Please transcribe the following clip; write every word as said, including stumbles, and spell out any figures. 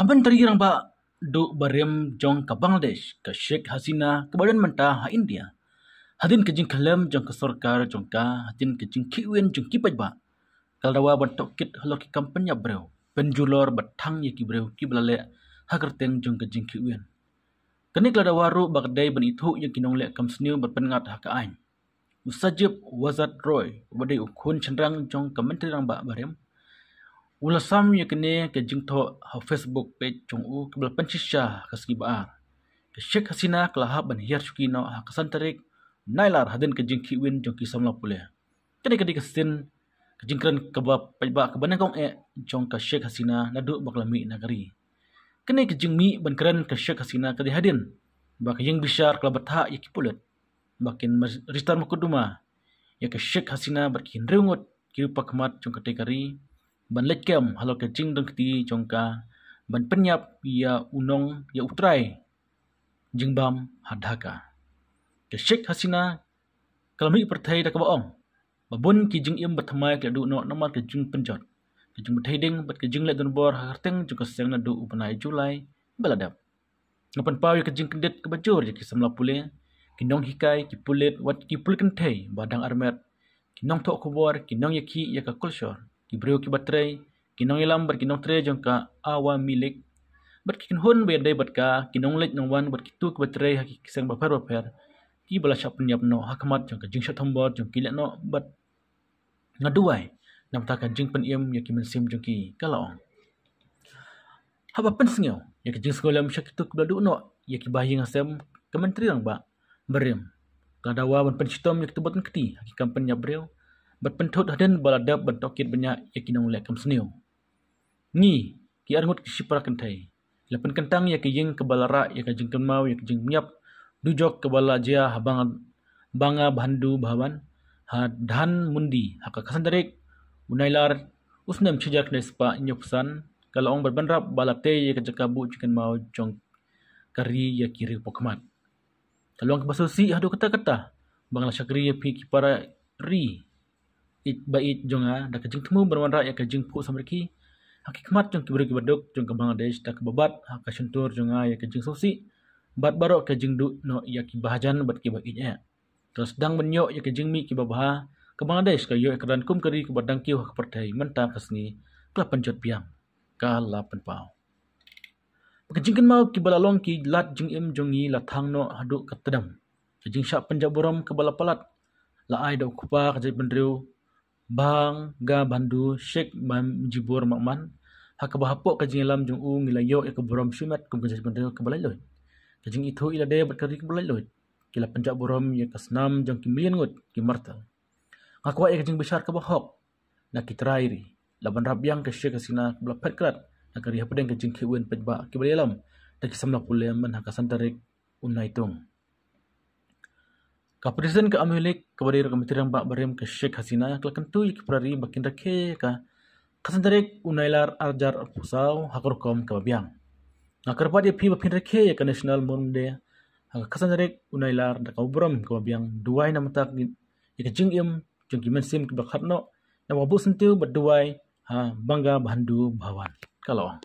Ka Myntri Rangbah Duh barim jong ka Bangladesh, ka Sheikh Hasina, kaba don mynta ha India, hadien ka jingkhlem jong ka sorkar jong ka hadien ka jingkhih win jong ki paidbah, ka la dawa ban tohkit halor ki kam pynïap briew, pynjulor bad thang ïa ki briew kiba la leh ha kyrteng jong ka jingkhih win. Kane ka la dawa ruh ba ka dei ban ithuh ïa ki nongleh kam sniew bad pynngat ha ka aiñ. U Sajib Wazir Roy, uba dei u khun shynrang jong ka Myntri Rangbah barim, u la sam ïa kane ka jingthoh ha Facebook page jong u, kaba la pynshisha ha ka sngi ba ar. Ka Sheikh Hasina ka la hap ban hiar shuki noh ha ka san tarik Nailar hadien ka jingkhih win jong ki samla pule. Kane ka dei ka sien ka jingkren kaba paidbah kaba nyngkong eh jong ka Sheikh Hasina naduh ba ka la mih na ka ri. Kane ka jingmih ban kren ka Sheikh Hasina ka dei hadien ba ka ïing bishar ka la bthah ïa ki pulit ba kin register mukotduma ïa ka Sheikh Hasina bad ki hynriew ngut ki riewpakhmat jong katei ka ri ban leit kem halor ka jingdon kti jong ka ban pynïap ïa u nong, ïa u trai jingbam ha Dhaka. Ka Sheikh Hasina ka la mih pyrthei da kaba ong ba bun ki jingim ba thymmai ki la duh noh namar ka jingpynjot, ka jingpynthei ding bad ka jingleh donbor ha kyrteng jong ka seng naduh u bnai July ba la dep. Nga pynpaw ïa ka jingkyndit kaba jur ïa ki samla pule, ki nonghikai, ki pulit, wat ki pulit kynthei ba dang armet, ki nongthoh khubor, ki nongïakhih ïa ka kulshor, ki briew kiba trei, ki nongïalam bad ki nongtrei jong ka Awami League, bad ki kynhun ba ïadei bad ka, ki nongleit nongwan bad kito kiba trei ha ki seng bapher bapher, kiba la shah pynïap noh ha khmat jong ka jingshah thombor jong ki lehnoh bad nga duwai namar ka jingpynim ïa ki mynsiem jong ki, ka la ong. Haba pynsngew ïa ka jingsngewlem sha kito kiba la duh noh ïa ki bahaïing hasem, ka Myntri Rangbah barim ka la dawa ban pynshitom ïa kito ba don kti ha ki kam pynïap briew bad pynthut hadien ba la dep ban tohkit bniah ïa ki nongleh kam sniew. Ngi ki arngut ki shipara kynthei la pynkyntang ïa ka ïing kaba la rah ïa ka jingkynmaw ïa ka jingpynïap dujok kaba la jia ha Banga, Banga Bandhu Bhawan ha Dhanmondi ha ka khatsan tarik u Nailar u snem shi hajar khyndai spah hynñiewphew san, ka la ong bad bynrap ba la tei ïa ka jaka buh jingkynmaw jong ka ri ïa ki riewpakhmat. Ka long kaba sngewsih haduh katta katta ba nga la shakri ïa phi ki para ri ïeit ba ïeit jong nga da ka jingthmu ban wanrah ïa ka jingphuh samrkhie ha ki khmat jong ki briew kiba duk jong ka Bangladesh, da kaba bat ha ka shyntur jong nga ïa ka jingsngewsih bad baroh ka jingduh noh ïa kiba hajan bad kiba ïeit eh. Ka la sdang ban ïoh ïa ka jingmih kiba bha, ka Bangladesh ka ïoh ïa ka kyrdan kum ka ri kaba dang kiew ha ka pyrthei mynta ka sngi, ka la pynjot biang, ka la pynpaw. Ba ka jingkynmaw kiba la long ki lad jingim jong ngi la thang noh haduh ka tdem. Ka jingshah pynjah burom kaba la palat la ai da u kpa ka jaitbynriew Banga Bandhu Sheikh Mujibur Rahman, ha kaba hapoh ka jingïalam jong u ngi la ïoh ïa ka burom shimet kum ka jaitbynriew kaba laitluid. Ka jingithuh ïalade bad ka ri kaba laitluid ki la pynjah burom ïa ka snam jong ki million ngut ki martyr. Nga kwah ïa ka jingbishar kaba hok na ki trai ri. La bynrap biang ka Sheikh Hasina kaba la phet krad na ka ri hapdeng ka jingkhih win paidbah kiba la ïalam da ki samla pule myn ha ka san tarik u Naitung. Ka President ka Awami League kaba dei ruh ka Myntri Rangbah barim ka Sheikh Hasina ka la kyntu ïa ki para ri ba kin rakhe ïa ka khatsan tarik u Nailar arhajar arphew saw ha ka rukom kaba biang. Nga kyrpad ïa phi ba phin rakhe ïa ka National Mourning Day ha ka khatsan tarik u Nailar da kaba burom kaba biang, duwai namar ïa ka jingim jong ki mynsiem kiba khlad noh, namar ka buh syntiew bad duwai ha Banga Bandhu Bhawan, ka la ong.